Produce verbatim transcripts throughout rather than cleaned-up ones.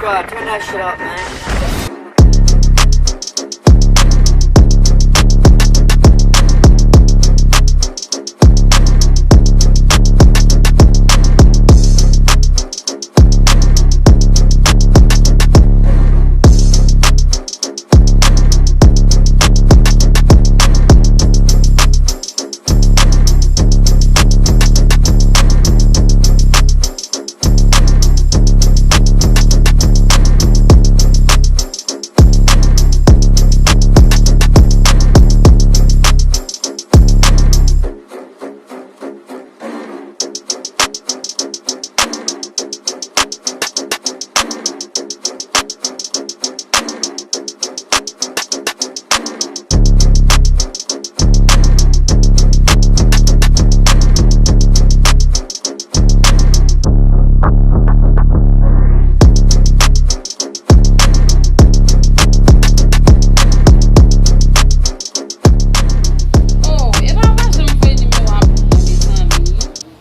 Bro, turn that shit up, man. Oh, e pa vwazen m voye nimewo a pou mwen, mezanmi.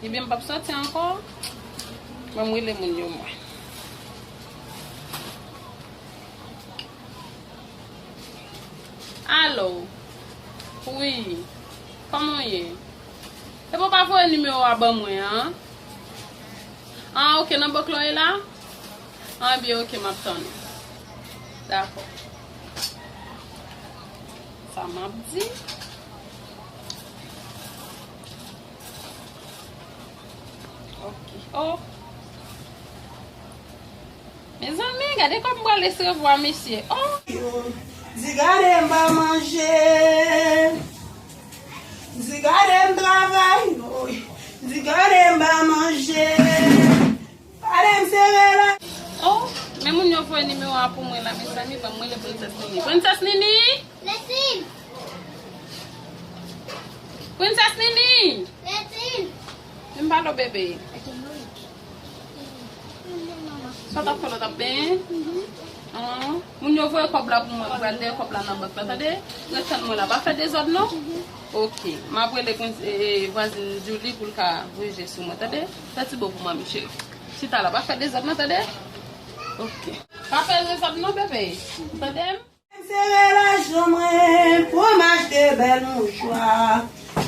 Ebyen, m p ap sòti ankò. Ban m rele moun yo, mwen. Alo. Wi. Kòman w ye? Epi w pa voye nimewo a ban mwen an? An, oke, nan bank lan w ye la? An, byen, oke, m ap tann ou. Dakò. Sa m ap di? Oke. Oh. Mezanmi, gade kòm m pral resevwa mesye. Oh. Di gade m pa manje. Di gade m travay. Di gade m pa manje. Gade m sere la. Oh, men moun yo voye nimewo a pou mwen la, mezanmi, ban m rele Princess Nini. Princess Nini! Princess Nini! Vin pale w, bebe. Sa w t ap fè la, w t ap benyen? An, moun yo voye kòb la pou mwen, m pral dèyè kòb la nan bank la, tande? Ret tann mwen la, pa fè dezòd non. Oke, m ap rele Prince, e, e, vwazin Julie pou l ka voye jès sou mwen, tande? Fè ti bo pou mwen, cheri. Chita la, pa fè dezòd non, tande? Oke. Pa fè dezòd non, bebe. Tande m? M sere lajan mwen pou m achte bèl mouchwa.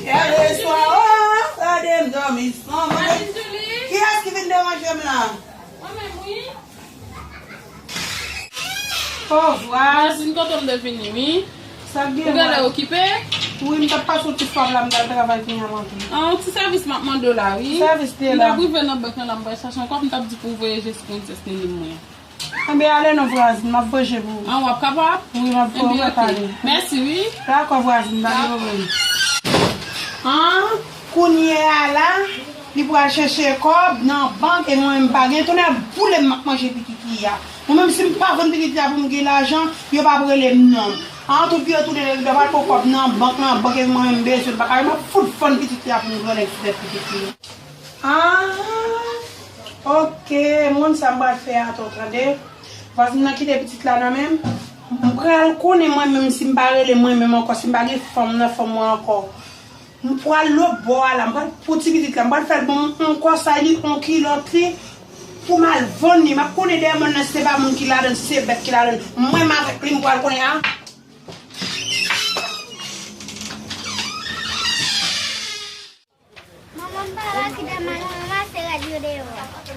Yè le swa, oh, gade m dòmi san manje. Kiyès ki vin deranje m la? Mwen menm, wi. Oh, vwazin, kote m te vini, wi? Sa k gen? Ou genlè okipe? Wi, m t ap pase yon ti fwa la, m t al travay kounye a m antre. Ah, yon ti sèvis m ap mande w la, wi. Ki sèvis te la? M t ap rive nan bank lan, m pral chache yon kòb, m t ap di pou w voye jès Princess Nini mwen. Enben, ale non, vwazin, m ap voye pou ou. An, w ap kapab? Wi, m ap voye, ou pa pale. Mèsi, wi. Dakò, vwazin, pa gen pwoblèm. An, kounye a la, li pral chèche kòb nan bank, e mwen menm m pa gen. Tonnè boule m, m ap manje pitit li a. Mwen menm, si m pa vann pitit li a pou m gen lajan, yo p ap rele m non. An, tout vye tounen, yo pral pran kòb nan bank, nan bank, e mwen menm m bezwen l, m pa ka, m ap fout vann pitit li a pou m grangèt sou tèt pitit li. Ah, oke, m konn sa m pral fè a tou, tande. Vwazin nan kite pitit la nan men m. M pral konnen mwen menm si m pa rele mwen menm ankò, si m pa gen fanm nan fanm mwen ankò. M pral lòt bò a la, m pral pran ti pitit la, m pral fè l ban m yon kòsay li, yon kilòt li, pou m al vann li. M ap konnen dèyè mòn nan si se pa moun ki ladan l, si se bèt ki ladan l. Mwen menm avèk li, m pral konnen a. Manman m pa la, kite m al ranmase rad yo deyò a. Kote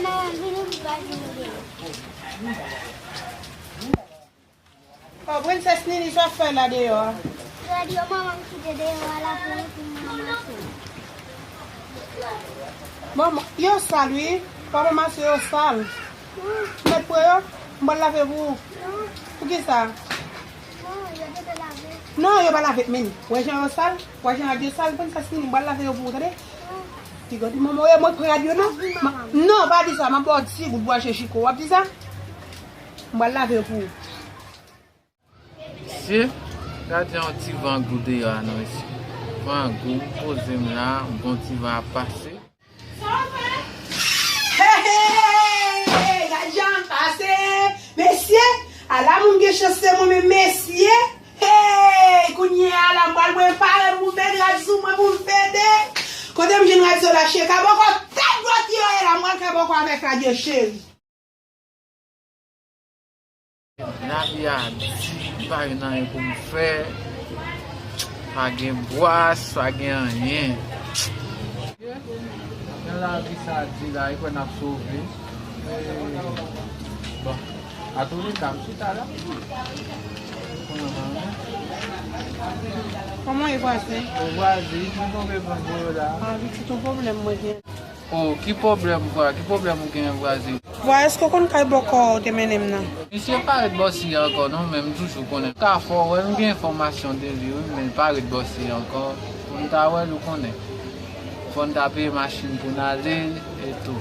manman m vini, m pral vini deyò. Oh, Princess Nini, sa w ap fè la deyò a? Rad yo manman m kite deyò a la pou, pou m ranmase. Bon, yo sal, wi. Pa ranmase yo sal. Mèt pran yo, m pral lave pou ou. Poukisa? Non, yo pa lave, men. Wè jan yo sal, wè jan rad yo sal, Princess Nini, m pral lave yo pou ou, tande? Piga di manman w, mwen pran rad yo, non? Non, pa di sa, m ap ba w di goud bwache chiko, w ap di sa? M pral lave yo pou ou. Mesye, gade yon ti van gou deyò a non, mesye. Van gou, m poze m la, yon bon ti van ap pase. Hey, hey, gad jan l pase. Mesye, ala moun gen chans se mwen menm, mesye. Hey, kounye a la, m pral mwen pare pou m met rad sou mwen pou m fete. Kote m jwenn rad sa la, cheri? Kabòkò tèt dwat yo ye la, m pral kabòkò avèk rad yo, cheri. Lavi a di, m pa gen anyen pou m fè. Pa gen bwès, pa gen anyen. Jan lavi sa di la, li kwè n ap sove. Bon, atouleka, m chita la. Kòman w ye, vwazen? O, vwazen, mwen tonbe pran gwo la. Ah, pitit, yon pwoblèm mwen gen. O, ki pwoblèm, vwa? Ki pwoblèm ou genyen, vwazen? Vwa, èske w konn kay bòkò w te mennen m nan? Misye pa ret bò si ankò non, men m toujou konnen. Ka fè w wè m gen enfòmasyon de li, wi, men l pa ret bò si ankò. Pou n ta wè l, ou konnen. Fò n ta peye machin pou n ale, e tou.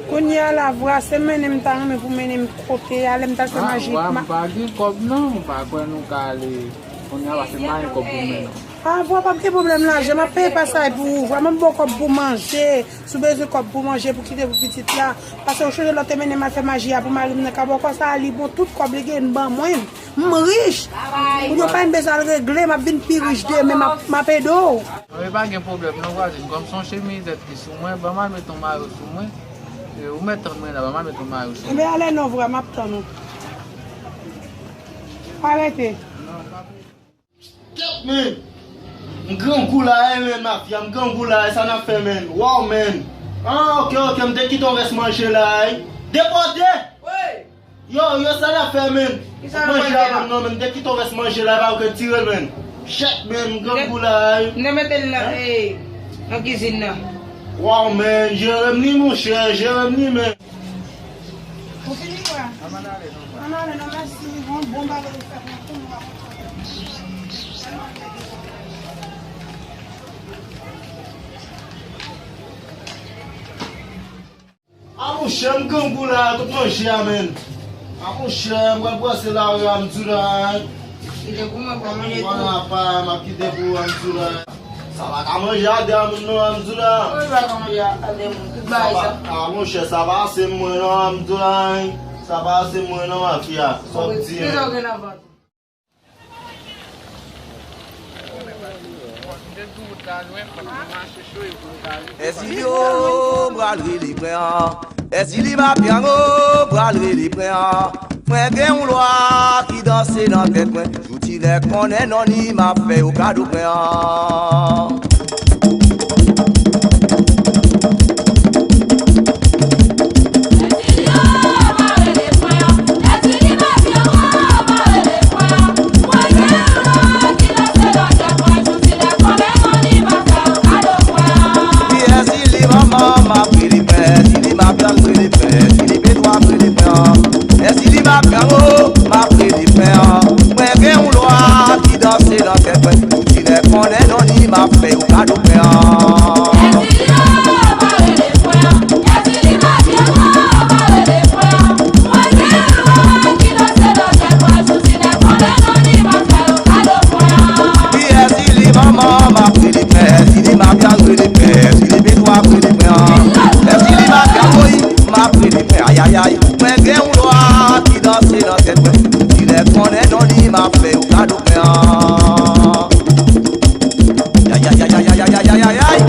Kounye a la, vwa, se mennen m ta renmen pou mennen m kote a, lè m t al fè maji. Ah, vwa, m pa gen kòb non, m pa kwè nou ka ale. Kounye a, pase m pa gen kòb pou mennen w. Ah, vwa, p ap gen pwoblèm lajan, m ap peye pasaj pou ou. Vwa, m ap ba w kòb pou manje. Si w bezwen kòb pou manje, pou kite pou pitit la, pase w chonje lè w te mennen m al fè maji a pou mari m nan ka bòkò sa a, li bon, tout kòb li gen ban mwen. M rich. Pou yo pa m bezwen al regle, m ap vin pi rich demen, m ap, m ap ede w. Anben, pa gen pwoblèm non, vwazen. Kòm se yon chemizèt ki sou mwen, ban m al met yon mayo sou mwen. E, ou mèt tann mwen la, ban m al met yon mayo sou mwen. Anben, ale non, vwa, m ap tann ou. Pa rete. Kèt, men! M grangou la, ey, men, mafya, m grangou la, ey, sa n ap fè, men? Waw, men! Ah, oke, oke, m te kite yon rès manje la, ey. Depòte! Wi! Yo, yo, sa n ap fè, men? Kisa nou pral fè la? Manje a ban m non, men, m te kite yon rès manje la, ey, pa ou ke tire l, men. Shit, men, m grangou la, ey. M te mete l nan, eh, nan kizin nan. Waw, men, jere m li, monchè, jere m li, men. Ou fini, frè? Ann ale non, mèsi. Yon bon bagay ou fè pou nou, pou nou. A monchè, m grangou la, kot manje a, men? A monchè, m pral brase lari a, m di w la. Kite pou mwen, pou manje tou. Mwen apa, m ap kite pou ou, m di w la. Sa pa ka manje atè a moun non, m di w la. Wi, pa ka manje atè moun. Tout bagay sa. A monchè, sa pa ase mwen non, m di w la. Sa pa ase mwen non, mafya. Sa w di, kisa w gen nan vant? Èzili o, m pral rele pwen an. Èzili mafya o, m pral rele pwen an. Mwen gen yon lwa ki danse nan tèt mwen. Jouti nèg konnen non ni m ap fè yo kado pwen an. Èzili manman, m ap rele pwen, èzili mafya, m rele pwen, èzili petwa, m rele pwen. Èzili mafya o, m ap rele pwen. Mwen gen yon lwa ki danse nan tèt mwen. Ti nèg konnen non ni m ap fè yo kado pwen. Wi, èzili manman, m ap rele pwen, èzili mafya, m rele pwen, èzili petwa, m rele pwen. Èzili mafya, woy, m ap rele pwen, ayayay. Mwen gen yon lwa ki danse nan tèt mwen. Ti nèg konnen non ni m ap fè yo kado pwen. Ayayayayayayayay.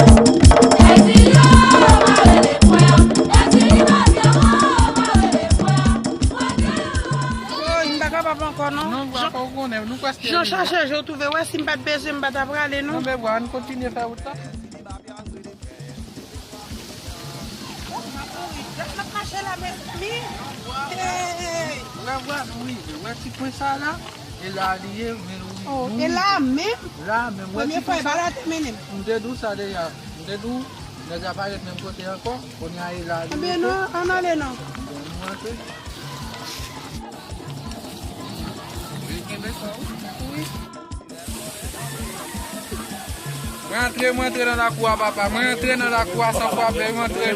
Woy, m pa kapab ankò non. Non, vwa, fò w konnen, nou prèske rive. Jan chache je w twouve, wè si m pa t bezwen, m pa t ap prale non. Anben vwa, ann kontinye fè wout la. N ap mache la, mezanmi. Hey! Wè, vwa, nou rive. Wè ti pwen sa la? E la li ye, men nou rive. Oh, e la menm? La menm. Wè ti pwen sa? Premye fwa, e pa la te mennen m. M te di w sa deja. M te di w, nèg la pa ret menm kote ankò. Kounye a, e la li ye. Anben non, ann ale non. Anben, nou antre. Vin kenbe sa, wi. Wi. Mwen antre, mwen antre nan lakou a, papa. Mwen antre nan lakou a san pwoblèm, mwen antre.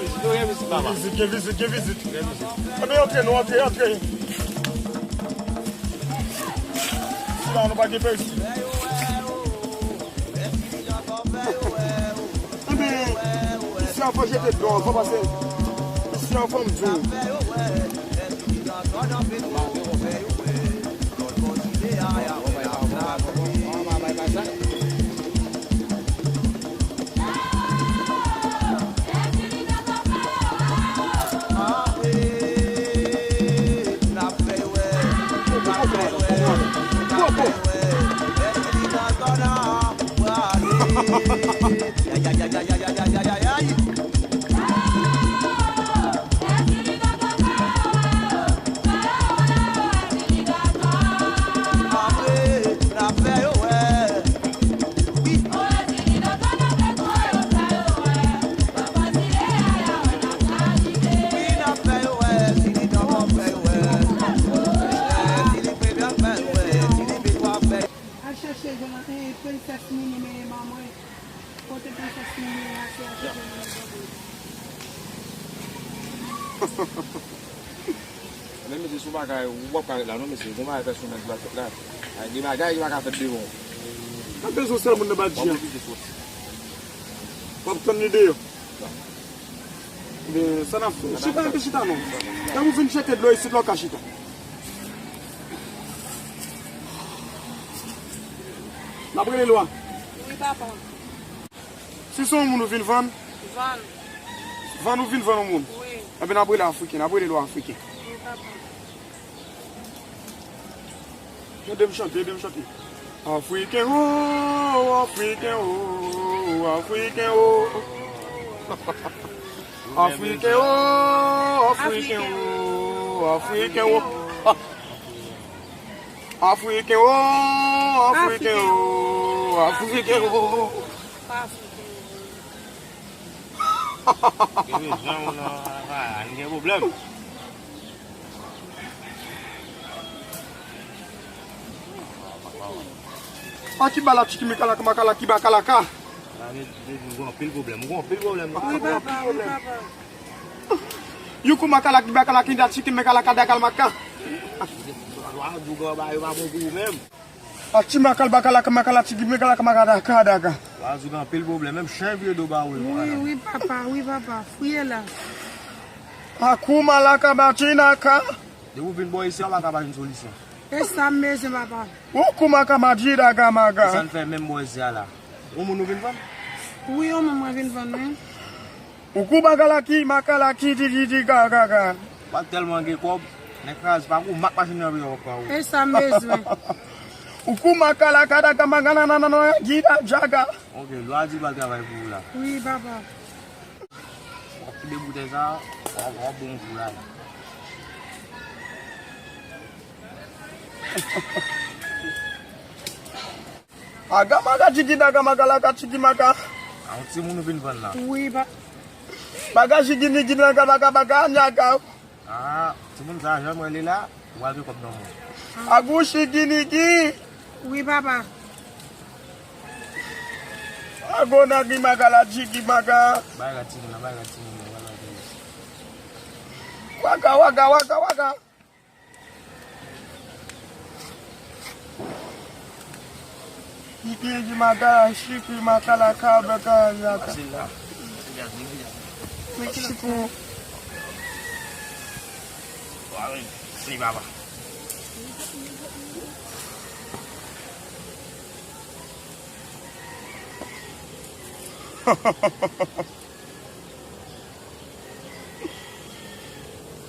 Gen vizit, gen vizit, gen vizit. Anben, antre, nou antre, antre. Sila, nou pa gen pèsi. Anben, isi a fò jete dlo, fò pase. Isi a fò m di w. Al chèche Jona, eh, Princess Mimi, men manman. Kote Princess Mimi a, se al chèche Jona. Men mesye, si w pa ka, w ap ka ret la non mesye, gon bagay pèsonèl ki pral fèt la. Ay, gen bagay ki pa ka fèt devan w. Nan bezwen sèl moun nan pa di an. W ap oblije soti. W ap tann li deyò. Ebyen, sa n ap fè? Chita, rete chita non. Lè ou vin jete dlo isit la, w ka chita. N ap rele lwa. Wi, papa. Si se yon moun ou vin vann? Vann. Vann ou vin vann yon moun? Wi. Ebyen, n ap rele Afriken, n ap rele lwa Afriken. Wi, papa. Ede m chante, ede m chante. Afriken o, Afriken o, Afriken o. Afriken o, Afriken o, Afriken o. Afriken o, Afriken o, Afriken o. Afriken o. Gen jan ou nan, a, a, gen pwoblèm. A ki bala tiki mikalaka makalaki bakalaka. Ou gen anpil pwoblèm, ou gen anpil pwoblèm. Wi, papa, wi, papa. Yuku makalaki bakalaki da tiki mikalaka dakal maka. Lwa di w gen anba yo pa bon pou ou menm. A ti makal bakalaka makala tiki mikalaka makadaka daka. Lwa di w gen anpil pwoblèm, menm chen vye do ba ou. Wi, wi, papa, wi, papa. Fouye la. Aku malaka batinaka. Depi w vin bò isi a, w pa ka pa jwenn solisyon. E sa m bezwen, papa. Uku maka madida ga maga. Sa n fè menm bò isi a la. Yon moun ou vin vann? Wi, yon moun mwen vin vann, wi. Uku bakalaki, makalaki, di, di, di, ga, ga, ga. W ap tèlman gen kòb, nèg kraze pa kou, mak machin nan vire w ap pa ou. E sa m bezwen. Uku makalaka, daga, maga, nananana, gida, jaga. Ok, lwa di l pral travay pou ou la. Wi, papa. W ap kite boutèy sa, w ap, w ap bon jou la. Aga maga jigi daga maga laga jigi maga. A yon timoun ou vin vann la. Wi, ba. Baga jigi nigi naga baga baga nyaga. A, timoun sa, jan mwen li la, ou al gen kòb nan men. Agou jigi nigi. Wi, papa. Ago nagi maga la jigi maga. Bay la timoun la, bay la timoun la, bay la timoun. Waga, waga, waga, waga. Iki iki maka, shiki maka la ka baka yaka. Shiko. Si baba.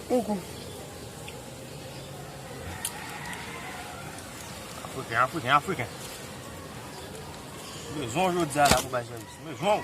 Poko. Afriken, Afriken, Afriken. Bezwen w jodi a la pou bay sèvis. Bezwen w.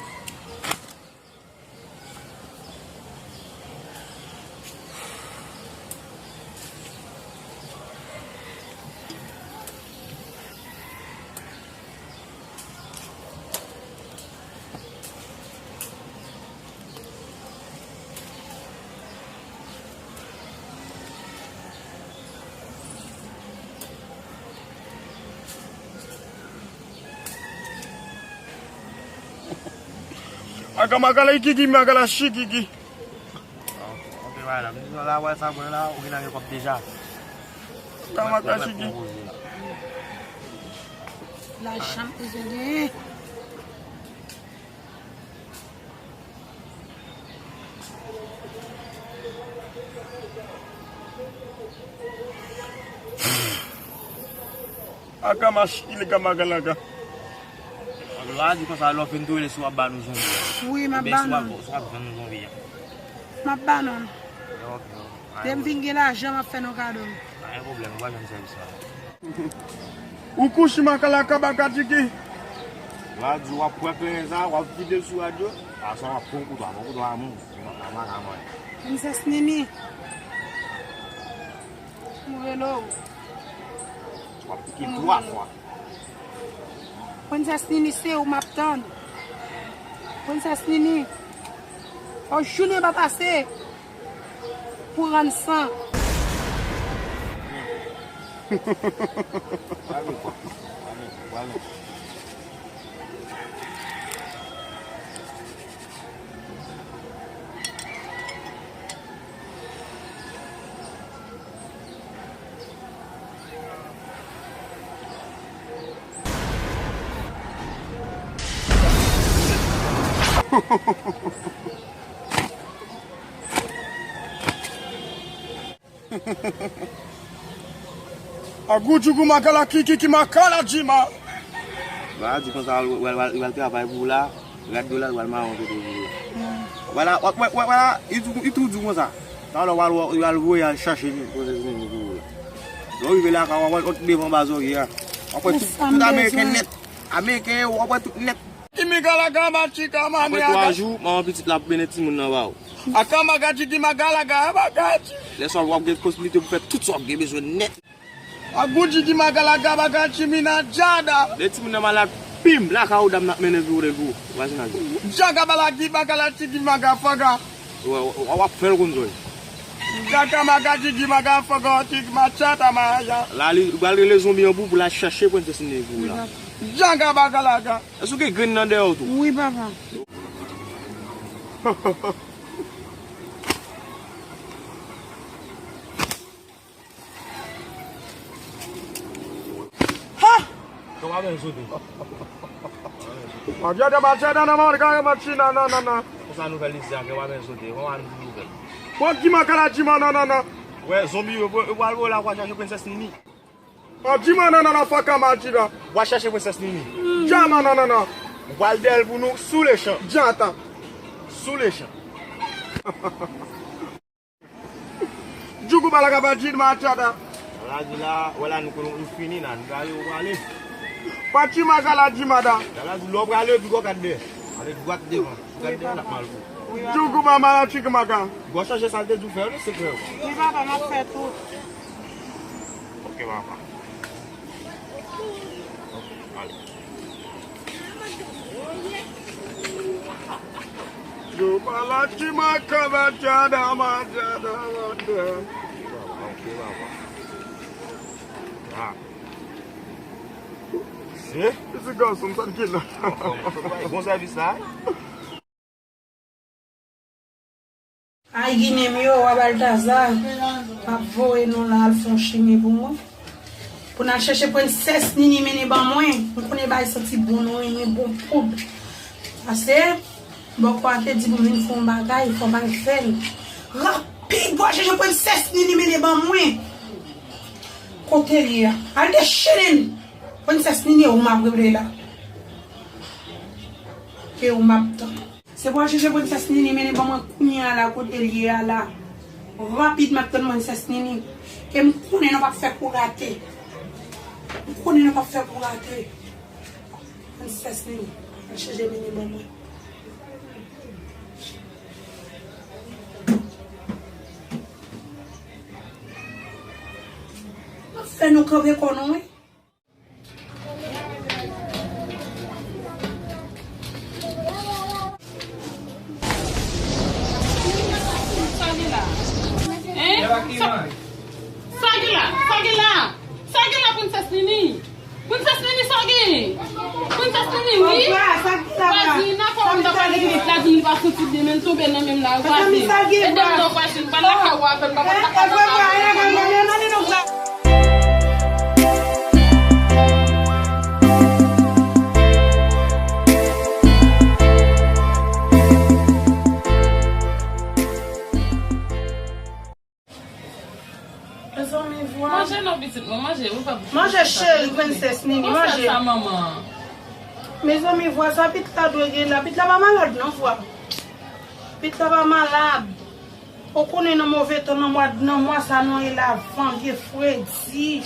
Aga maga la ikiki, maga la shikiki. Ok, wala, m di la, wè sa, mwen la, ou gen nan gen kòb deja. Aga maga shiki. Lajan m bezwen genyen. Akamash ilegal magalaka. Lwa di konsa, lè w fin touye li, si w ap ba nou zonbi a. Wi, m ap ba nou. Si w ap, si w ap vann nou zonbi a. M ap ba nou. Ok. Lè m vin gen lajan, m ap fè nou kado. Pa gen pwoblèm, ou va jwenn sèvis la. Ukushi makalaka bakatiki. W a di w ap pran klenyen sa, w ap vide l sou rad yo. Aswè w ap pran yon kouto, pran yon kouto a moun. Mwen pa ka manyen. Princess Nini. M rele w. W ap pike twa fwa. Princess Nini, se ou m ap tann. Princess Nini. Yon jounen pa pase pou rann san. Prale kwa. Prale, prale. Agou djougou magala kiki ki makala djima. Ba di konsa, w al, w al, w al travay pou w la, rad do la, w al mawon kote pou w la. Wala, wè, wè, wè, wala, li tou, li tou di konsa. Talè w al, w al voye al chache ni, kote ni pou w la. Lè w rive lakay w, w ap wè tout devan ba zòrye a. W ap wè tout, tout ameriken nèt. Ameriken yo, w ap wè tout nèt. Ki migalaga matika mane. Apre twa jou, manman pitit la ap mennen timoun nan ba w. Akamaga djigi magalaga bagati. Lè sa w ap gen posiblite pou fè tout sa w ap gen bezwen nèt. Agou djigi magalaga bagati mina djada. Lè timoun nan malad, pim, lakay ou dam nan ap mennen pou w. Imajine sa. Djaga balagi bagala djigi maga faga. W ap fè l konn zòrye. Djaga maga djigi maga faga djigi machata maya. La li pral rele zonbi an pou, pou l al chache prensès Nini pou w la. Djaga bagalaga. Èske w gen grenn nan dèyè w tou? Wi, papa. Ha! Kòman men sote? Machete, machete, nan, nan, nan, machina, nan, nan, nan. Konsa nouvèl isi a, kòman men sote? Kòman nou di nouvèl? Bon, ki makala, di man, nan, nan, nan. Wè, zonbi yo, yo pral voye la pou al chache prensès Nini. An di man nan nan nan faka ma di la. W a chache prensès Nini. Dja man nan nan nan. W al dèyè l pou nou sou lechan. Dja tan. Sou lechan. Djougou bala ka pa di ma tchada. Ala di la, wè la nou konnen nou fini la, nou prale, ou prale. Pati magala di mada. Ala di lè w prale, pi gò gad dèyè. Ale dwat devan. Gad dèyè l ap mal pou. Djougou mama la tchik maga. Gò chache sa l te di w fè yo, se frè yo. Wi papa, m ap fè tout. Ok, papa. Ok, ale. Yo pala ki makaba djada madjada madjada. Ok, papa. Ah. Se? Piti gason, sa l gen la. Bon sèvis la. Ay, Ginen m yo, wa Baltaza, m ap voye nou la al fè yon chimen pou mwen. Pou n al chèche prensès Nini mennen ban mwen. M konnen bagay santi bon, nou renmen bon poud. Pase, bòkò a te di pou m vin fè yon bagay, fò m al fè l. Rapid, pou al chèche prensès Nini mennen ban mwen. Kote l ye a? Al dechire l. Prensès Nini, ou m ap rele la. E ou m ap tann. Se pou al chèche prensès Nini mennen ban mwen kounye a la kote l ye a la. Rapid m ap tann prensès Nini. E m konnen nou p ap fè kou rate. M konnen nou p ap fè kou rate. Prensès Nini, al chèche mennen ban mwen. N ap fè nou kanpe kò nou, wi. Sa gen la? Hein? Sa, sa gen la? Sa gen la? Sa gen la, Prensès Nini? Prensès Nini, sa gen? Prensès Nini, wi. Vwazin nan kòman ta pale pitit la, di m pa santi byen, men l tonbe nan men m la, vwazin. Ede m non, vwazin, m pa lakay ou avè m, papa, papa, papa. Mezanmi, vwa. Manje non, pitit mwen, manje. Ou pa manje, cheri, prensès Nini, manje. Sa, manman. Mezanmi, vwa sa, pitit la dwe gen la. Pitit la pa malad, non, vwa. Pitit la pa malad. Ou konnen nan move tan, nan mwa, nan mwa sa, nou ye la, van, gen fredi.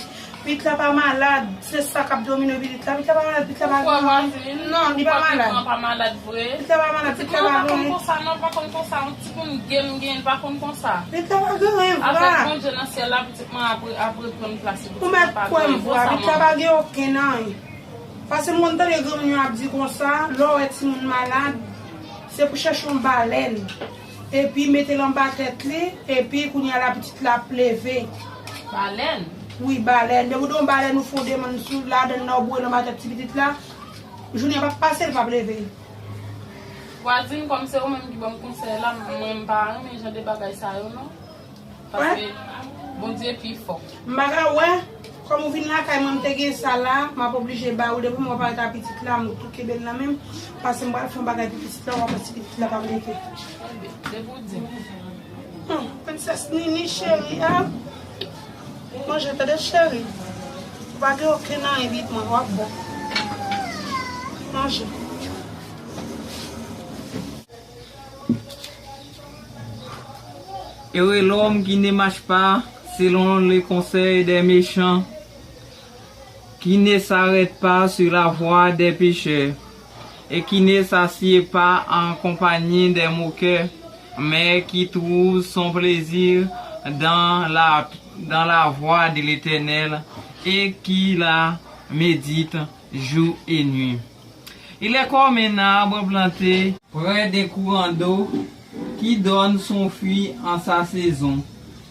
Pitit la pa malad, se sa k ap domine pitit la. Pitit la pa malad, pitit la pa gen anyen. Non, li pa malad. Pitit la pa malad vre. Pitit la pa malad, pitit la pa gen anyen. Pitit mwen pa konn konsa non, pa konn konsa. Yon timoun gen m gen, li pa konn konsa. Pitit la pa gen anyen vre. Avèk Bondye nan syèl la, pitit mwen ap, ap reprann plas li. Ou mèt kwè m vre, pitit la pa gen okenn anyen. Paske m konn tande granmoun yo ap di konsa, lè w wè timoun malad, se pou chèche yon balèn, epi mete l anba tèt li, epi kounye a la pitit la ap leve. Balèn? Wi, balèn. Depi w gen yon balèn ou fè yon demann sou ladann nan, ou boure l anba tèt ti pitit la, jounen an p ap pase, l p ap leve. Vwazin, kòm se ou menm ki ban m konsèy la, mwen m pa renmen jan de bagay sa yo non. Paske Bondye pi fò. M pa ka wè. Kòm ou vin lakay mwen, m te gen sa la, m ap oblije ba ou. Depi m wè parèt a pitit la, m tou kenbe l nan men m. Paske m pral fè yon bagay pou pitit la, w ap wè si pitit la p ap leve. Depi w di m. Hmm, Prensès Nini, cheri, a. Manje, tande, cheri. Ou pa gen okenn anyen, pitit mwen, w ap bon. Manje. Heureux l'homme qui ne marche pas selon les conseils des méchants, qui ne s'arrête pas sur la voie des pécheurs, et qui ne s'assied pas en compagnie des moqueurs, mais qui trouve son plaisir dans la, dans la voie de l'Éternel, et qui la médite jour et nuit. Il est comme un arbre planté près d'un courant d'eau qui donne son fruit en sa saison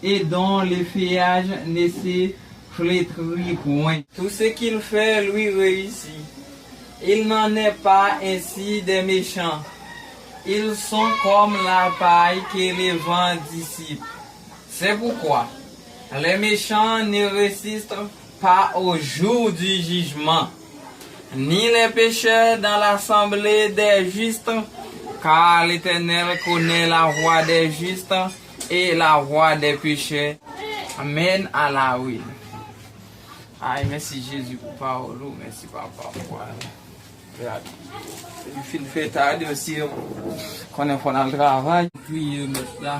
et dont le feuillage ne se flétrit point. Tout ce qu'il fait lui réussit. Il n'en est pas ainsi des méchants. Ils sont comme la paille que le vent dissipe. C'est pourquoi les méchants ne résistent pas au jour du jugement, ni les pécheurs dans l'assemblée des justes, car l'Éternel connaît la voie des justes et la voie des pécheurs mène à la ruine. Ay, mèsi Jezi pou pawòl ou, mèsi Papa pou pawòl ou. Li fin fè tade osi, konnen fò n al travay. Priye Mèt la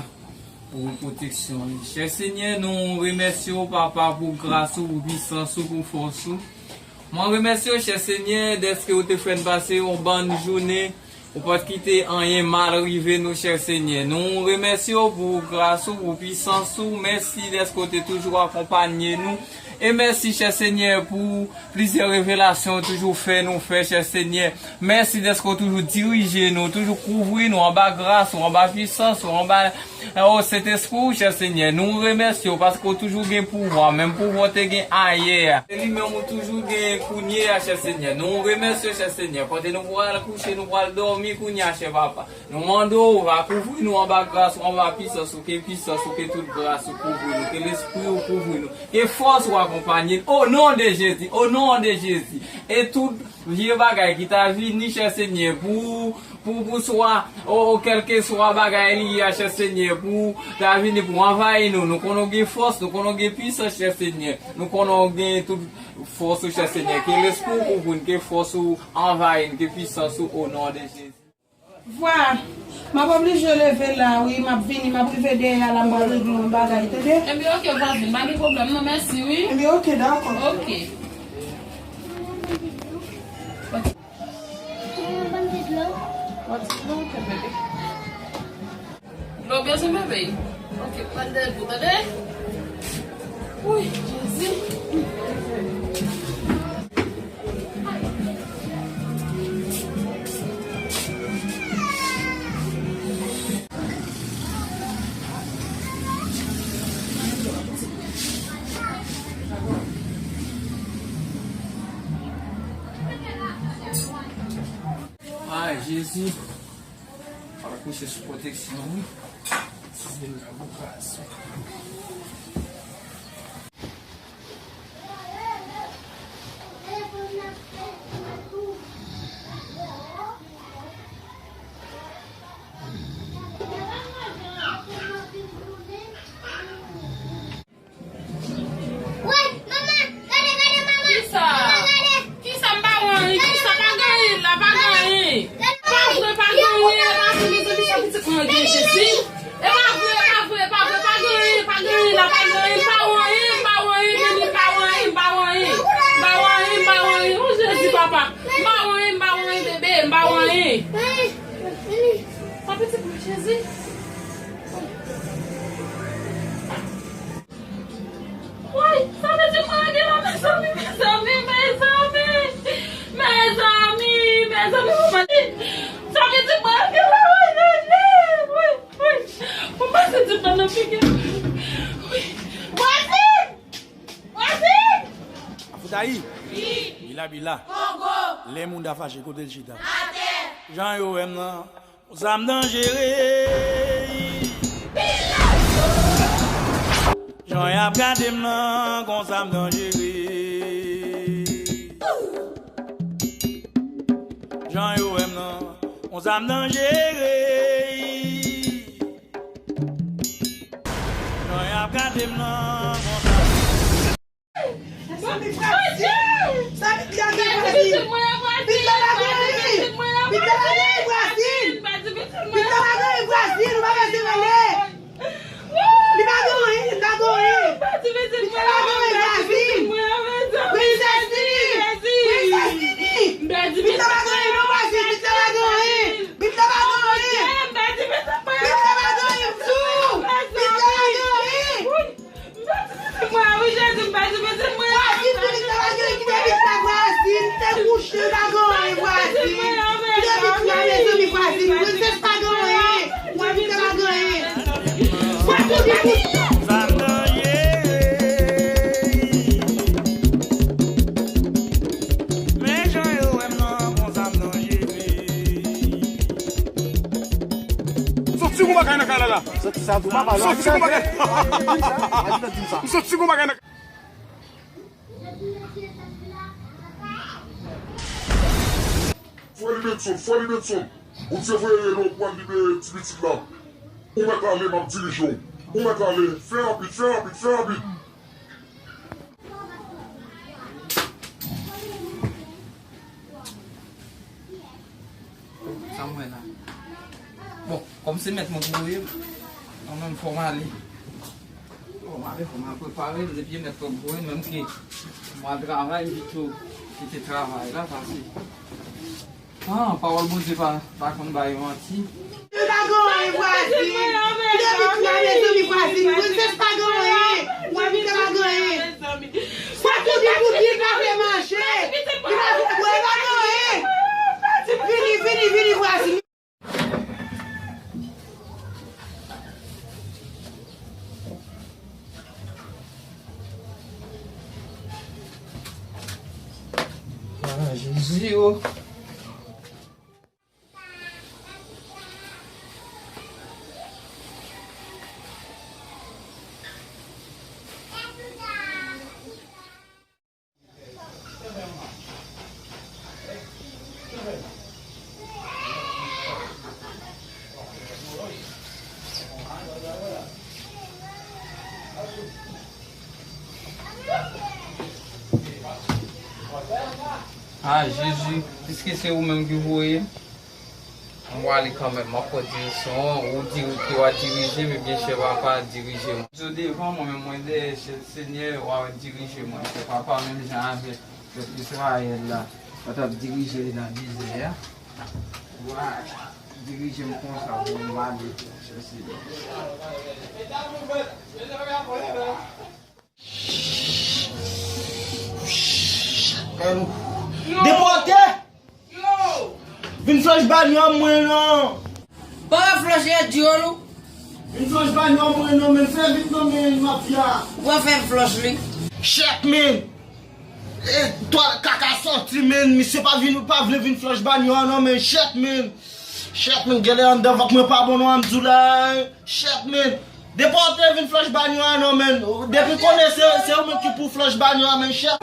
pou pwoteksyon li. Chè Senyè, nou remèsye w, Papa, pou gras ou, pou pisans ou, pou fòs ou. Mwen remèsye w, chè Senyè, dèske w te fè n pase yon bòn jounen. Ou pa t kite anyen mal rive nou, chè Senyè. Nou remèsye w pou gras ou, pou pisans ou. Mèsi dèske w te toujou akonpanye nou. E mèsi, chè Senyè, pou plizyè revelasyon ou toujou fè nou fè, chè Senyè. Mèsi dèske w toujou dirije nou, toujou kouvri nou anba gras ou, anba pisans ou, anba, o Sentespri ou, chè Senyè. Nou remèsye w paske w toujou gen pouvwa, menm pouvwa w te gen ayè a. Se li menm ou toujou gen kounye a, chè Senyè. Nou remèsye w, chè Senyè. Kote nou pral kouche, nou pral dòmi kounye a, chè Papa. Nou mande w, va kouvri nou anba gras ou, anba pisans ou, ke pisans ou, ke tout gras ou kouvri nou, ke lespri ou kouvri nou, ke fòs ou akonpanye n, o non de Jezi, o non de Jezi. E tout vye bagay ki ta vini, chè Senyè, pou, pou, pou swa, o, o, kèlkeswa bagay li ye a, chè Senyè, pou ta vini pou anvayi nou. Nou konnen w gen fòs, nou konnen w gen pisans, chè Senyè. Nou konnen w gen tout fòs ou, chè Senyè. Ke lespri ou kouvri n, ke fòs ou anvayi n, ke pisans ou, o non de Jezi. Vwa, m ap oblije leve la wi, m ap vini, m ap rive dèyè a la, m pral regle yon bagay, tande? Ebyen, oke, vwazin, pa gen pwoblèm non, mèsi wi. Ebyen, oke, dakò. Oke. Ban m ti dlo. Ban m ti dlo, oke, bebe. Dlo bezwen bebe. Oke, pran de dlo, tande? Wi, Jezi. Ay, Jezi. Fò l kouche sou pwoteksyon wi. Sezi l nan boukas. Woy, manman, gade, gade, manman. Kisa? Manman, gade. Kisa m pa wè anyen? Kisa pa gen anyen la, pa gen anyen? Pa vre, pa gen anyen, e pa vre, mezanmi, sa pitit mwen gen, Jezi. E pa vre, e pa vre, e pa vre, pa gen anyen, pa gen anyen la, pa gen Pitit mwen, Jezi. Woy, sa vle di mwen gen la, mezanmi, mezanmi, mezanmi. Mezanmi, mezanmi, mezanmi, mwen di, sa vle di mwen gen la, woy, woy, woy, woy. Mwen pase ti pran nan figi. Woy. Vwazen! Vwazen! Afoutayi! Wi. Bila, bila. Kongo. Lè moun ta fache, kote l chita? Atè. Jan yo wè m nan, yon zam danjere. Jan y ap gade m nan, yon zam danjere. Jan yo wè m nan, yon zam danjere. Jan y ap gade m nan, yon zam Sa vit gade Vwazin! Vit la pa gen anyen! Vit la pa gen anyen Vwazin! Vit la pa gen anyen Vwazin! Ou pa vle se rele! Li pa gen anyen! Li pa gen anyen! Vit la pa gen anyen Vwazin! Princess vini! Princess vini! Vit la pa gen anyen non Vwazin! Vit la pa gen anyen! Vit la pa gen anyen! Vit la pa gen anyen! Vit la pa gen anyen! Vwazin, pitit mwen, vwazin, pitit mwen, vwazin, te kouche, pa gen anyen, vwazin. Kite pitit la, mezanmi, vwazin, princess pa gen anyen. Vwazin, te pa gen anyen. Vwazin, pitit. Men jan yo wè m nan, konsa m nan jere. Soti gon bagay nan kay la la. Soti sa tou papa. Soti gon bagay. Soti gon bagay nan. Frè Libetson, frè Libetson. Bondye voye rele w pou al libere ti pitit la. Ou mèt ale, m ap dirije w. Ou mèt ale. Fè rapid, fè rapid, fè rapid. Sa m wè la. Bon, kòm se mèt mwen ki voye m, mwen menm fò m ale. Fò m ale, fò m al prepare m, depi e mèt mwen ki voye m, menm ke mwen al travay, m pito kite travay la, pase. Ah, pawòl Bondye pa, pa konn bay manti. Li pa gen anyen, vwazin. Kite pitit la, mezanmi, vwazin. Princess pa gen anyen. Wè, pitit la pa gen anyen. Sa pou di, pou di, li pa vle manje. Li pa vle bwè, li pa gen anyen. Vini, vini, vini, vwazin. Ah, Jezi, oh. Ah, Jezi, piske se ou menm ki voye m, m prale kanmenm, m ap pran direksyon an, ou di ke w a dirije m, ebyen, chè papa, dirije m. Yo devan mwen, men mwen dèyè, chè Senyè, w a dirije mwen, chè papa, menm jan avèk pèp Izrayèl la, w t ap dirije nan dezè a. W a dirije m konsa pou m ale, chè Senyè. Depòte! Vin flòch banyo a mwen non. Bon, flòch e dyòl ou. Vin flòch banyo a mwen non, men fè vit non, men mafya. Ou pa fè flòch li. Shit, men. E, twa kaka sòti, men. Misye pa vin, pa vle vin flòch banyo a non, men. Shit, men. Shit, men. Genlè anndan vant mwen pa bon non, an m di w la. Shit, men. Depòte vin flòch banyo a non, men. Depi konnen se, se ou menm ki pou flòch banyo a, men. Shit.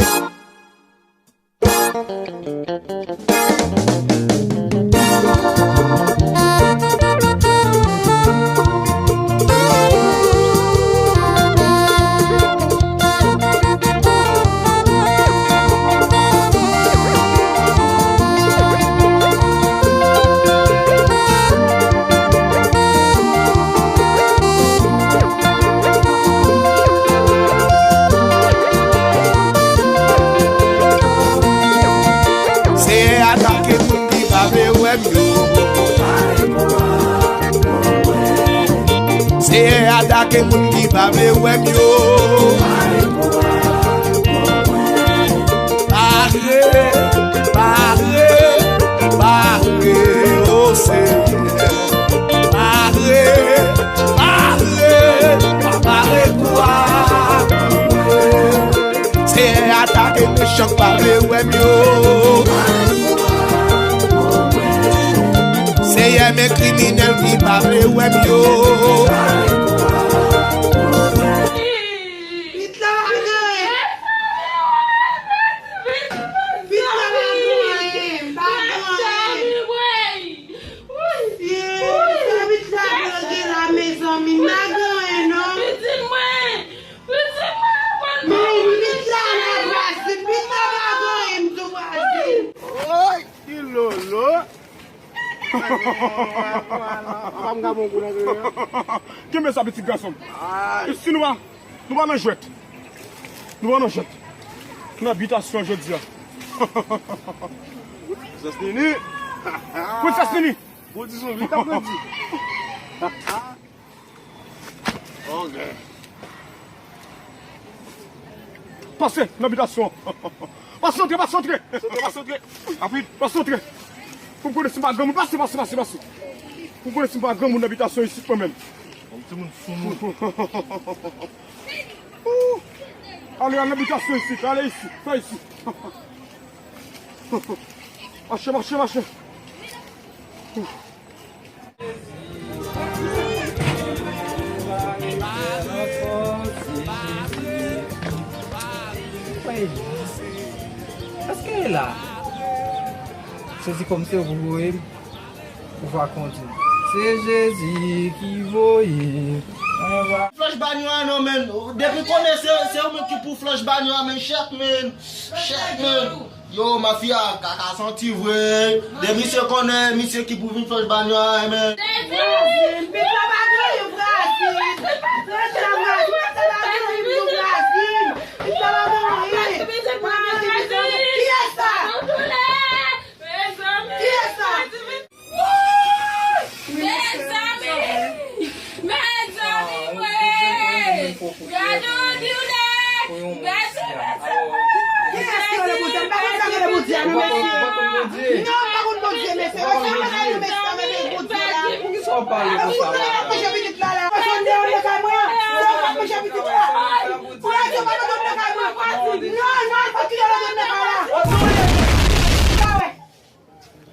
Seyè a atake moun Seyè atake moun ki pa vle wè m yo. Pare, pare, pare, o Seyè. Pare, pare, pare kou a. Seyè atake mechan k pa vle wè m yo. Seyè men kriminèl ki pa vle wè m yo. Pit la pa gen anyen. Pit la pa gen anyen. Pa gen anyen. Pit la gen anyen la, mezanmi. Pa gen anyen non. Pitit mwen! Pitit mwen! Men pit la la, Brazil, pit la pa gen anyen, m di w, Brazil. Oy, kilolo. Papa m ka bon kou nan teren an. Kenbe sa, pitit gason m. Ay. Isi nou pa, nou pa nan jwèt. Nou pa nan jwèt. Nou nan bitasyon jodi a. Princess Nini. Princess Nini. Grandi sou vit ap grandi. Ok. Pase nan bitasyon. Pase antre, pase antre. Pase antre, pase antre. Rapid, pase antre. Pou m konnen si m pa granmoun. Pase, pase, pase, pase. Pou m konnen si m pa granmoun nan bitasyon isit mwen menm. Yon timoun soumoun. Ou. Ale, ale nan bitasyon isit. Ale isit. Fè isit. Mache, mache, mache. Èske e la? Sezi kòm se ou pou voye m. Pouvwa kontinye. Se Jezi ki voye m. Flòch banyo a non, men. Depi konnen se, se ou menm ki pou flòch banyo a, men. Chèk, men. Chèk, men. Yo, mafya, kaka santi vre. De misye konnen, misye ki pou vin flòch banyo a, men. Brazil, pit la pa gen anyen, Brazil. Pit la pa gen anyen, Brazil. Pit la pa gen anyen. Kiyès sa? Kiyès sa? Mezanmi! Mezanmi! Mezanmi, mwen! Gade yon diw nèg! Mezanmi, mezanmi! Kiyès ki rele Bondye? M pa konn sa k rele Bondye a, non, mesye. Non, m pa konn Bondye, mesye. Mesye, mwen pa konn Bondye la. Poukisa w pale konsa la? Mwen pa konn Bondye la. Mwen pa konn Bondye la. Mwen pa konn Bondye la. Non, non, fòk kite lòt moun nan kay la.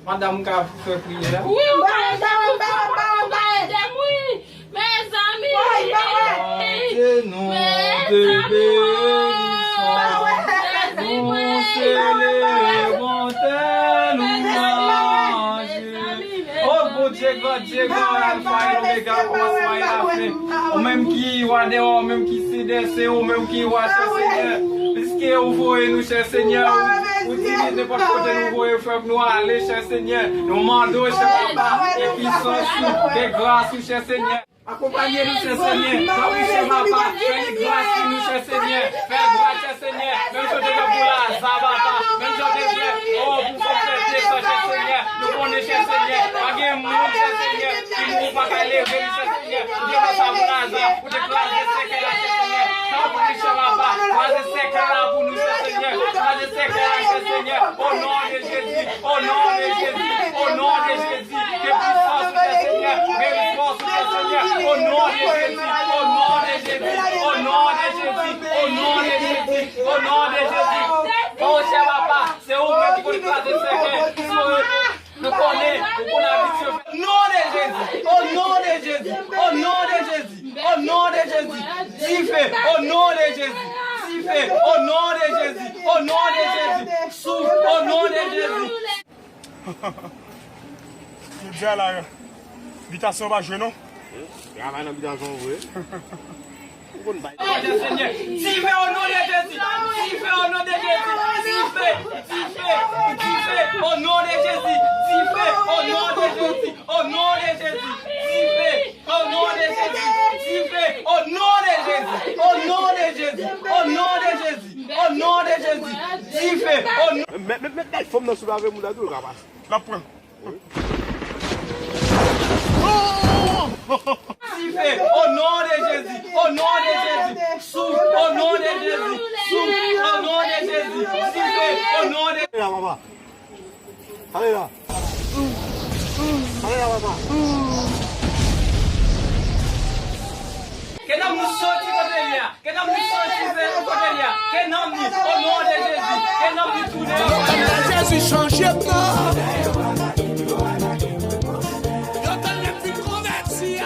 Madanm ka fè priyè a? Wi, ou ka ede m, ou ka ede m, wi. Mezanmi. Chante nou de benediksyon. Nou selebre bonte nou an Jezi. O Bondye, Bondye, Alfa e Omega, kòmansman e lafen. Ou menm ki wa dè wa, ou menm ki se dè se, ou menm ki wa, chè Senyè. Piske ou voye nou, chè Senyè, ou, ou di nou nenpòt kote nou voye frè nou ale, chè Senyè. Nou mande w, chè Papa, ke pisans ou, ke gras ou, chè Senyè. Akonpanye nou, chè Senyè. Fè wi, chè Papa. Fè gras sou nou, chè Senyè. Fè gras, chè Senyè. Menm jan w te fè pou Laza, Papa. Menm jan w te fè, o, pou fòk fè desan, chè Senyè. Nou konnen, chè Senyè, pa gen moun, chè Senyè, ki mouri pa ka leve li, chè Senyè. Ou te fè sa pou Laza, ou te kraze sèkèy la, chè Senyè. Tanpri, chè Papa, kraze sèkèy la pou nou, chè Senyè. Kraze sèkèy la, chè Senyè. O non de Jezi, o non de Jezi, o non de Jezi. Ke pisans ou, chè Senyè. Ke fòs ou, chè Senyè. O non de Jezi, o non de Jezi, o non de Jezi, o non de Jezi, o non de Jezi. O chè Papa, se ou menm ki konn kraze sèkèy. Nou konnen, ou konn abitye fè. Non de Jezi, o non de Jezi, o non de Jezi, o non de Jezi. Dife, o non de Jezi. Dife, o non de Jezi, o non de Jezi. Souf, o non de Jezi. Jodi a la, bitasyon pa jwe non. Travay nan bitasyon vre. Ou konn bay. Senyè, dife o non de Jezi. Dife o non de Jezi. Dife, dife, dife o non de Jezi. Dife o non de Jezi. O non de Jezi. Dife o non de Jezi. Dife o non de Jezi. O non de Jezi. O non de Jezi. O non de Jezi. Dife o non. Met, met, met, met fòm nan sou lave moun la tou, l ka pase. L ap pran. Dife, o non de Jezi, o non de Jezi, souf, o non de Jezi, souf, o non de Jezi, dife, o non de... Ale la, papa. Ale la. Ale la, papa. Ke nanm nou soti kote li a. Ke nanm nou soti kote li a. Ke nanm nou, o non de Jezi. Ke nanm nou tounen. Jezi chanje m nan. Yo tande m fin konvèti a.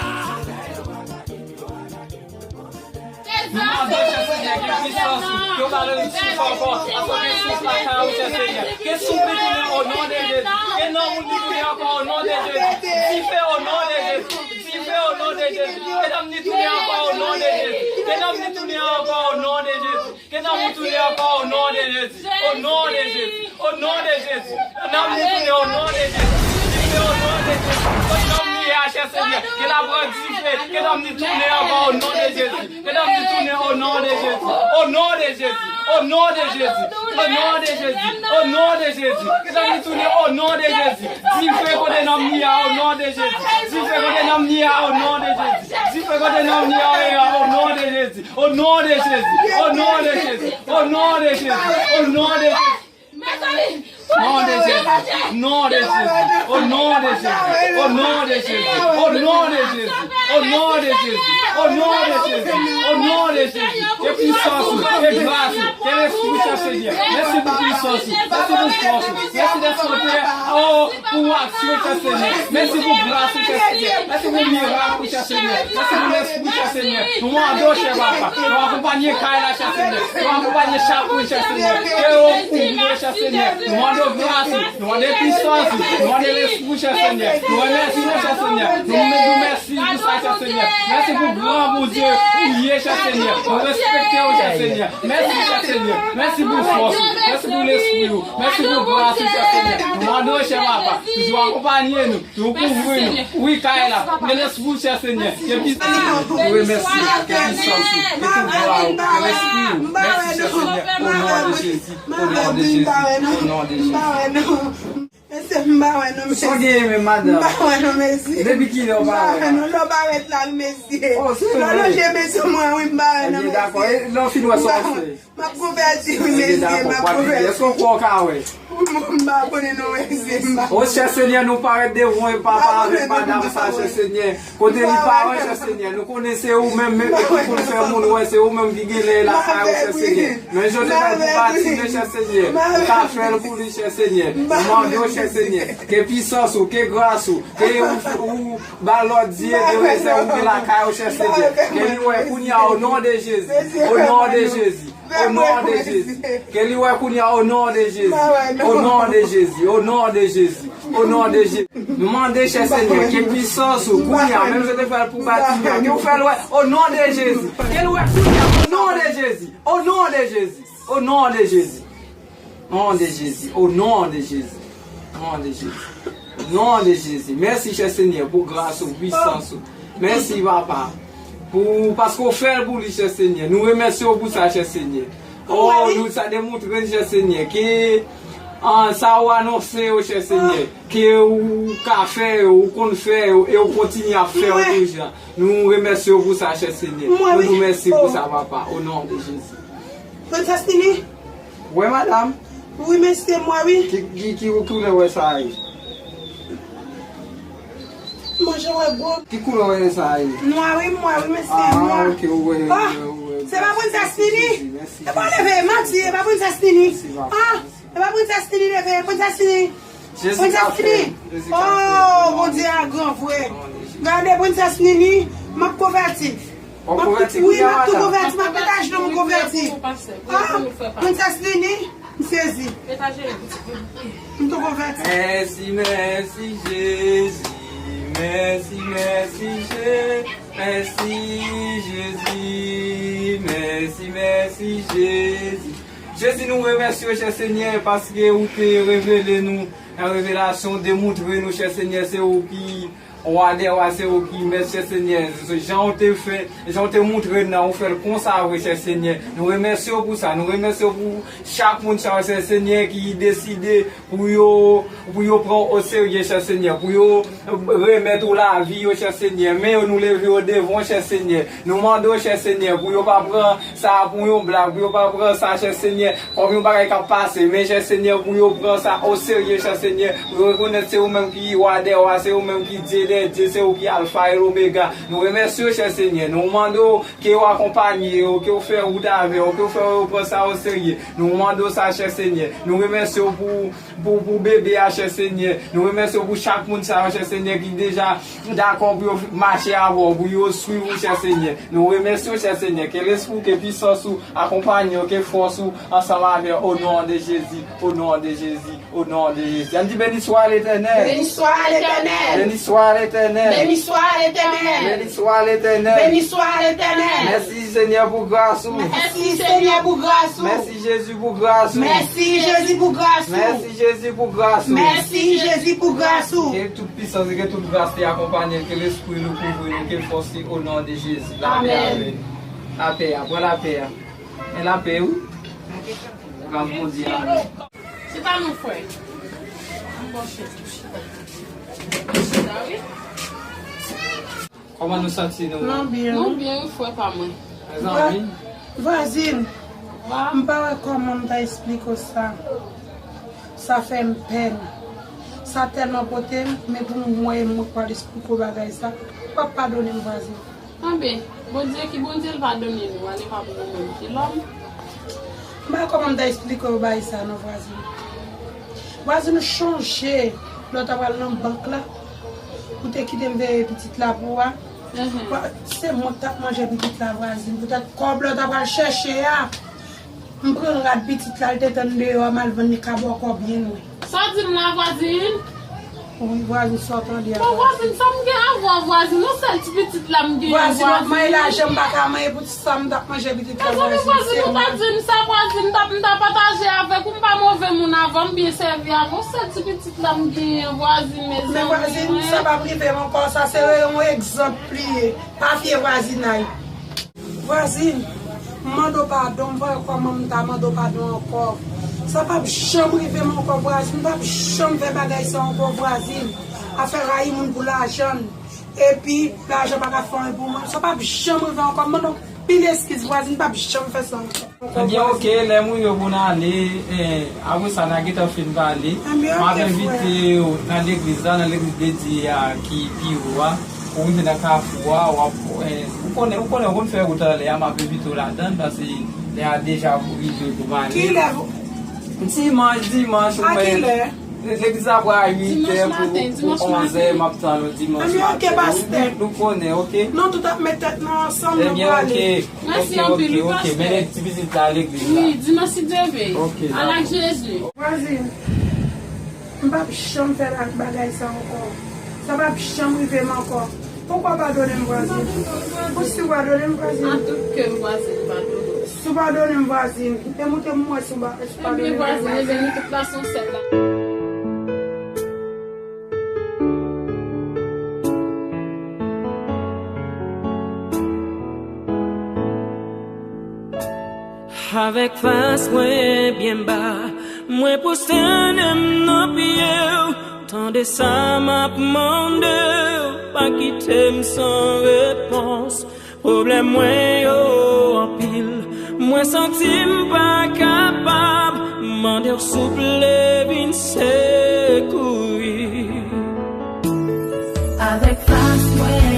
Nou mande w, chè Senyè, ke pisans ou, ke w ba nou souf ankò, paske gen souf lakay ou, chè Senyè. Ke souf li tounen o non de Jezi. Ke nanm ou li tounen ankò o non de Jezi. Dife o non de Jezi. Dife o non de Jezi. Ke nanm li tounen ankò o non de Jezi. Ke nanm li tounen ankò o non de Jezi. Ke nanm ou tounen ankò o non de Jezi. O non de Jezi. O non de Jezi. Ke nanm li tounen o non de Jezi. Dife o non de Jezi. Kot nanm li ye a, chè Senyè. Ke l ap pran dife. Ke nanm li tounen ankò o non de Jezi. Ke nanm li tounen o non de Jezi. O non de Jezi. O non de Jezi. O non de Jezi. O non de Jezi. Ke nanm li tounen o non de Jezi. Dife kote nanm li a o non de Jezi. Dife kote nanm li a o non de Jezi. Dife kote nanm li a o non de Jezi. O non de Jezi. O non de Jezi. O non de Jezi. O non de Jezi. Non de Jezi. Non de Jezi. O non de Jezi. O non de Jezi. O non de Jezi. O non de Jezi. O non de Jezi. O non de Jezi. Ke pisans ou, ke gras ou, ke lespri, chè Senyè. Mèsi pou pisans ou. Mèsi pou fòs ou. Mèsi dèske w te, o, pou aksyon, chè Senyè. Mèsi pou gras ou, chè Senyè. Mèsi pou mirak ou, chè Senyè. Mèsi pou lespri, chè Senyè. Nou mande w, chè papa. Nou akonpanye kay la, chè Senyè. Nou akonpanye chapri, chè Senyè. Ke w kouvri yo, chè Senyè. Nou mande w gras ou. Nou mande pisans ou. Nou mande lespri, chè Senyè. Nou remèsye w, chè Senyè. Nou mèsi pou sa, chè Senyè. Mèsi pou gran Bondye ou ye, chè Senyè. Nou respekte w, chè Senyè. Mèsi, chè Senyè. Mèsi pou fòs ou. Mèsi pou lespri ou. Mèsi pou gras ou, chè Senyè. Nou mande w, chè papa, toujou akonpanye nou, toujou kouvri nou. Wi, kay la. Ke lespri w, chè Senyè. Ke pi... Nou remèsye w. Ke pisans ou. Ke pouvwa ou. Ke lespri ou. Mèsi, chè Senyè. O non de Jezi. O non de Jezi. O non de Jezi. Mesye, m pa wè non, mesye. Sa w genyen menm, madanm? M pa wè non, mesye. Depi kilè w pa wè? M pa wè non. Lè w parèt la, wi, mesye. O, se vre. Lè w lonje men sou mwen, wi, m pa wè non, mesye. Ebyen, dakò. E lè w fin wè sa w fè? M ap konvèti, wi, mesye, m ap konvèti. Ebyen, dakò, w ap vin. Èske w kwè w ka wè? M pa konnen non, mesye, m pa konnen. O, chè Senyè, nou parèt devan w, papa, avèk madanm sa, chè Senyè. Kote li pa wè, chè Senyè, nou konnen se ou menm, menm ki konn fè moun wè, se ou menm ki gen lè lakay ou, chè Senyè. Men jan w te fè l pou Batime, chè Senyè, ou ka fè l pou li, chè Senyè. Nou mande w, chè Senyè, ke pisans ou, ke gras ou, ke ou, ou ba lòd dye de rezèv ou gen lakay ou, chè Senyè. Ke li wè kounye a, o non de Jezi, o non de Jezi. O non de Jezi. Ke li wè kounye a, o non de Jezi. O non de Jezi. O non de Jezi. O non de Jezi. Nou mande, chè Senyè, ke pisans ou kounye a, menm jan w te fè l pou Batime, ke w fè l wè, o non de Jezi. Ke l wè kounye a, o non de Jezi. O non de Jezi. O non de Jezi. Non de Jezi. O non de Jezi. Non de Jezi. Non de Jezi. Mèsi, chè Senyè, pou gras ou, pisans ou. Mèsi, papa. Pou, paske w fè l pou li, chè Senyè. Nou remèsye w pou sa, chè Senyè. O, nou, sa demontre n, chè Senyè, ke, an, sa w anonse yo, chè Senyè, ke ou ka fè yo, ou konn fè yo, e ou kontinye ap fè yo toujou. Nou remèsye w pou sa, chè Senyè. Nou di w mèsi pou sa, papa, o non de Jezi. Princess Nini? Wi, madanm. Wi, mesye, m wè, wi. Ki, ki, ki, ki koulè wè sa a ye? Manje wè gwo. Ki koulè wè sa a ye? Nwa, wi, m wè, wi, mesye, nwa. Ah, ok, ou wè, ou wè, ou wè. Se pa Princess Nini? Mèsi, Jezi, mèsi. E pa leve, manti, e pa Princess Nini. Mèsi, papa. Ah, e pa Princess Nini leve, Princess Nini. Jezi ka fè, Jezi ka fè. Oh, Bondye a gran vre. Gade, Princess Nini, m ap konvèti. W ap konvèti kounye a, madanm? Wi, m ap tou konvèti, m ap pete ajenou m konvèti. Ah, Princess Nini, m sezi. M tou konvèti. Mèsi, mèsi, Jezi. Mèsi, mèsi, Je-, mèsi, Jezi. Mèsi, mèsi, Jezi. Jezi, nou remèsye w, chè Senyè, paske ou te revele nou nan revelasyon, demontre nou, chè Senyè, se ou ki Wa dè wa, se ou ki mèt, chè Senyè. Jan w te fè, jan w te moutre n nan, ou fè l konsa vre, chè Senyè. Nou remèsye w pou sa. Nou remèsye w pou chak moun sa yo, chè Senyè, ki deside pou yo, pou yo pran w oserye, chè Senyè, pou yo remèt ou lavi yo, chè Senyè. Men yo, nou leve yo devan w, chè Senyè. Nou mande w, chè Senyè, pou yo pa pran sa pou yon blag, pou yo pa pran sa, chè Senyè, kòm yon bagay k ap pase. Men, chè Senyè, pou yo pran sa oserye, chè Senyè, pou yo rekonèt se ou menm ki wa dè wa, se ou menm ki Dye dè dye, se ou ki Alfa e Omega. Nou remèsye w, chè Senyè. Nou mande w ke w akonpanye yo, ke w fè wout avè yo, ke w fè yo pran sa oserye. Nou mande w sa, chè Senyè. Nou remèsye w pou, pou, pou bebe a, chè Senyè. Nou remèsye w pou chak moun sa yo, chè Senyè, ki deja dakò pou yo mache avè w, pou yo swiv ou, chè Senyè. Nou remèsye w, chè Senyè. Ke lespri w, ke pisans ou akonpanye w, ke fòs ou ansanm avè w, o non de Jezi, o non de Jezi, o non de Jezi. Ann di, béni soit l'Éternel. Béni soit l'Éternel. Béni soit l'Éternel. Béni soit l'Éternel. Béni soit l'Éternel. Béni soit l'Éternel. Mèsi, Senyè, pou gras ou. Mèsi, Senyè, pou gras ou. Mèsi, Jezi, pou gras ou. Mèsi, Jezi, pou gras ou. Mèsi, Jezi, pou gras ou. Mèsi, Jezi, pou gras ou. Ke tout pisans e ke tout gras te akonpanye l, ke lespri nou kouvri nou, ke fòs li, o non de Jezi. Lapè avè nou. Lapè a, pran lapè a. Men lapè, wi. Gras Bondye a. Chita non, frè. Ann bò chèz pou chita. Chita, wi. Kòman nou santi nou? Nou byen. Nou byen, wi, frè pa mwen. Mezanmi. Vwa-, vwazin, m pa wè kòman m ta esplike w sa. Sa fè m pèn. Sa tèlman pote m, men pou m wè m pral esplike w bagay sa. W ap padone m, vwazin. Anben, Bondye ki Bondye, l padone nou, ale pa pou nou menm ki lòm. M pa wè kòman m ta esplike w bagay sa non, vwazin. Vwazin, ou chonje lè w ta pral nan bank la, ou te kite m veye pitit la pou ou a. Mhm. Wa-, se mwen k t ap manje pitit la, vwazin. Poutèt kòb lè w ta pral chèche a, m pran rad pitit la, l te tann deyò a, m al vann li ka bò kò byen lwen. Sa w di m la, vwazin? Wi, vwazin, sa w tande a, vwazin. Bon, vwazin, sa m gen avè w, vwazin? Yon sèl ti pitit la m genyen, vwazin. Vwazin, w ap manyen lajan, m pa ka manyen pou ti sa m t ap manje pitit la, vwazin. Mezanmi, vwazin, ou pa di m sa, vwazin, m t ap, m t ap pataje avèk ou, m pa move moun avè w, m byen sèvi avè w. Yon sèl ti pitit la m genyen, vwazin, mezanmi. Men vwazin, sa p ap rive m ankò, sa se yon egzanp li ye. Pa fye vwazinay. Vwazin, m mande w padon, m pa wè kòman m ta mande w padon ankò. Sa p ap janm rive m ankò, vwazin, m p ap janm fè bagay sa ankò, vwazin. Afè rayi moun pou lajan l. Epi, lajan pa ka fè anyen pou mwen. Sa p ap janm rive ankò, m mande w anpil eskiz, vwazin, m p ap janm fè sa ankò. Ebyen, oke, lè m rive pou n ale, eh, apre sa, n a gentan fin pale. M ap envite w nan legliz la, nan legliz de Dye a ki pi wo a. Ou rive nan kafou a, w ap, eh, ou konnen, ou konnen, ou konn fè wout anlè a, m ap envite w ladan l, paske lè a deja pou rive pou m ale. Kilè? Dimanch, dimanch, ou mèt. A kilè? Legliz la pou a uit è pou, pou onz è, m ap tann ou dimanch maten. Ebyen, oke, pastè. Nou konnen, oke? Nou tout ap met tèt nou ansanm, nou prale. Ebyen, oke. Mèsi anpil, wi, pastè. Oke, oke, oke. Mennen ti pitit la legliz la. Wi, dimanch si Dye vle. Oke, dakò. Al ak Jezi. Vwazin, m p ap janm fè bagay sa ankò. Sa p ap janm rive m ankò. Poukò w padone m, vwazin? Ou si w padone m, vwazin? An tout kè m, vwazin, m padone w. Si w padone m, vwazin, demoute m, mwen si w pa, si w padone m, vwazin. Ebyen, vwazin, ebyen, nou tout la se yon sèl la. Avèk fas mwen byen ba, mwen pwostène m nan pye w. Tande sa m ap mande w, pa kite m san repons. Pwoblèm mwen yo anpil, mwen santi m pa kapab. Mande w souple vin sekouri. Avèk fas mwen